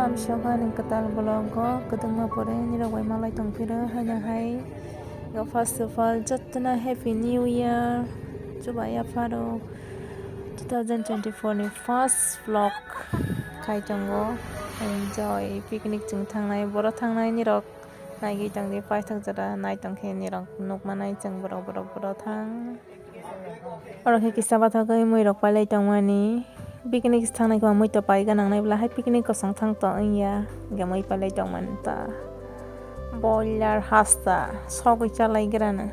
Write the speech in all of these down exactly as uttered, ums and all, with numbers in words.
Tamsokha ni kwtal vlog o kwdwngma pore nirok bai malai tongphiro haino hai. Yo, first of all, jotono Happy New Year. Chubai yapharo two thousand twenty-four ni first vlog khai tongo. Enjoy picnic chwng thangnai, boro thangnai nirok naigwi tongdi, paithak jora nai tongkhe nirok nukmanai chwng borok, borok, borok thang. Oro khe kisa bathagwi mui rok pailai tongmani. Picnic se thangnai khe mui to pai gwnang nai bwla hai picnic kosong thang to wngya. Hwnkhe mui pailai tongmani ta. Boiler hasta sogwi chalai grana.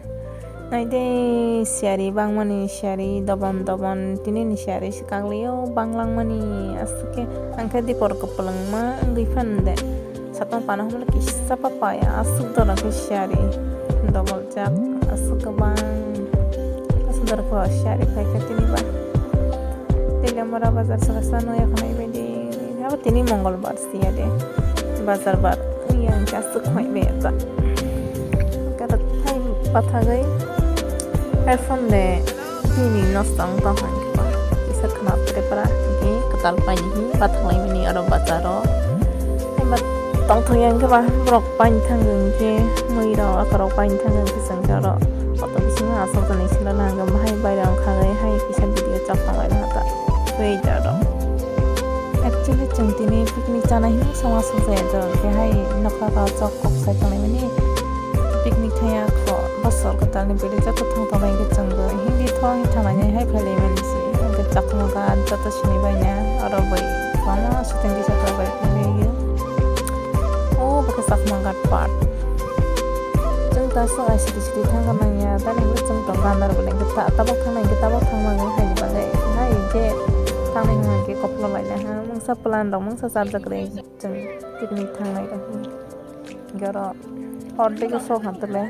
Naide siyari bangmani siyari dobon dobon tini ni siyari se kaglio banglangmani aswk khe ang khe dipor kwplwngma wngwi phan de. Satong pana hwnle kisa pa paya aswk doro khe siyari dobol jak aswk kwbang aswk doro khe siyari phaikha tini ba. Teliamura bazar saka sano yakhwna ibaidi abo tini mongolbar siya de bazar bar iya hwnkhe aswk khwlai baya ta. Karak thai pathagwi headphone de. Bini nosto wng tong kha hwnkhe ba kisa khna pre pra hwnkhe kwtal paini hi bathang laimani oro bazaro. Haiba tongthok ya hwnkhe ba borok paini thangwi hwnkhe mui rok aka rok paini thangwi hwnkhe chwng khe oro auto bisingo aswk jani sila nang hwnkhe bahai bai rok wngkha hai kisa video chapang lai nang ta weather rok. Actually chwng tini picnic chana hinwi sama sokjaya jora khe hai nokha ba chok kok sai tonglaimani. Picnic thangya kho bosor kwtalni belai joto thang tongnai hwnkhe chwngbo hindi thong thanglainai hai phailaimani se hwnkhe chakma ghat joto sinibaina oro bai kwbangma shooting kisa bai phailaiyo. O bo khe chakma ghat park. Chwng ta aswk I C T C T thangna nangya tani hwnkhe chwng tong gandar belai hwnkhe ta tabok thangna hwnkhe tabok thangmani haini bagwi hai je tangnai hwnkhe koplo laina ha mungsa plan rok mungsa charjak rwi. Chwng picnic thangnai rok hwnwi. Hwnkhe oro hor digi sok han tole.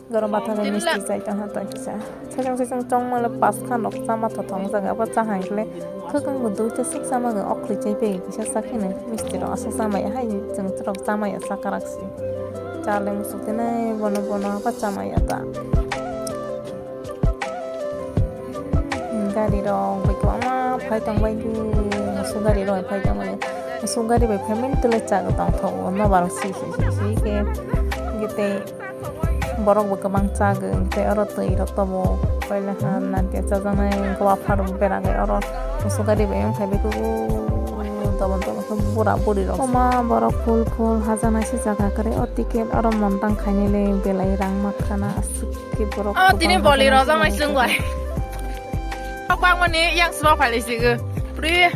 Hwnkhe oro bathang misti chai tong ha tong kisa. Saichung saichung chongmale pas khan rok chama tho thong jaga bo cha hang kle. Khwkang bo dui ta suk chama gwi okhri chai pegi kisa cha kheno misti rok aswk chamaya hai chwng chwrok chamaya cha karak si. Cha le musuk tenai bono bono ba chamaya ta. Gari rok bai kwbangma phai tong bai di, moso gari rok phai tong bai, moso gari bai phaimani tole cha tong thogo nobar si si si si khe, hwnkhe tei borok bo kwbang cha gwi tei oro twi rok tobo paila ha nadia chajaknai guaphar bera gai oro moso gari bai wng phai bai kugo dobon dobon khe bura buri rok. Oma borok phul phul hajaknai se jaga kwrwi o ticket oro montang khainai le belai rang ma khana aswk. Khe borok ah, tini kwbangma boli jana rojak nai sini chwng bai. Kwbangma ni yang sima phai lai sigo. Pri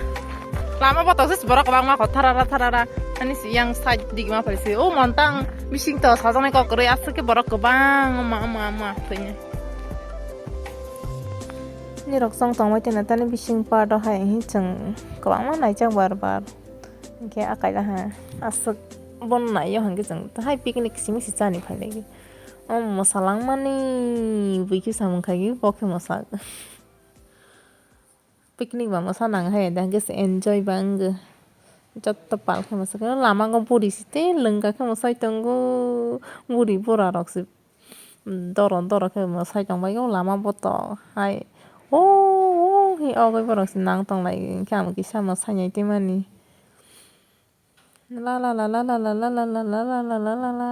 lama botok se borok kwbangma kho tharara tharara. Ani si yang side dik ma phai si. O montang bising to sajak nai kok kwrwi aswk khe borok kwbang ma ma ma thwini. Ni rok chong tong bai tini tani bising part o hai hi chwng kwbangma naijak bar bar. Hwnkhe akai la ha aswk bon nai yo hwnkhe chwng hai picnic simi si chani phai lai. O mwsa langmani buikhe samung khaigwi bo khe mwsa. Picnic ba mwsa nang hai da hwnkhe se enjoy ba wngw. Jotto pal khe mwsa khe lama o buri site lwngka khe mwsai tongo. Buri bura rok se doro doro khe mwsai tong bai o lama botok hai. O o hi o borok se nang tong lai hwnkhe ang kisa mwsai nai tei mani. La la la la la la la la la la la la la la la.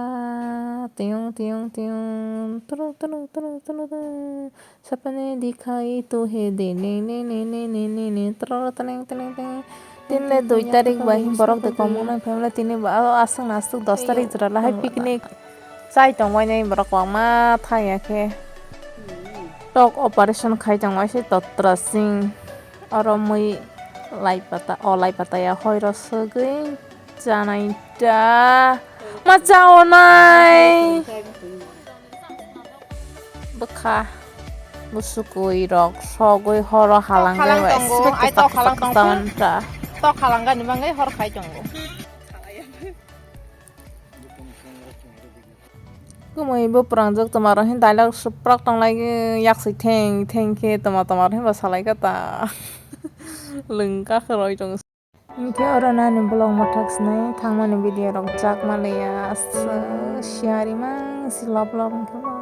Tiyung tiyung tiyung. Turu turu turu turu turu. Sapne dikhai tu he de ne ne ne ne ne ne ne. Turu tring tring tring. Tin le dui tarik bai borok de komo nang phaimle tini ba o aswk na aswk dos tarik jora lahai picnic. Chai tong bai nai borok kwbangma thang ya khe. Tok operation khai tong bai se totra sing. Oro mui lai pata, o lai pata ya hoi rw swgwi chanai ta. Ma chaonai. Bwkha. Bwswkwi rok sogwi horo halangwi halang bai tongo, sibak ai tok halang tok tongo. Chaon ta. Tok halangani bagwi hor khai tongo. Kwmwi bwprangjak twma rok hin dialogue swprak tong lai yaksi theng theng khe twma twma rok hin ba salai kha ta. Lwng kha khe roi tong. Hinkhe oro nani vlog mwthak sinai thangmani video rok chak manliya aswk siyari mang si lop lop hinkhe ba.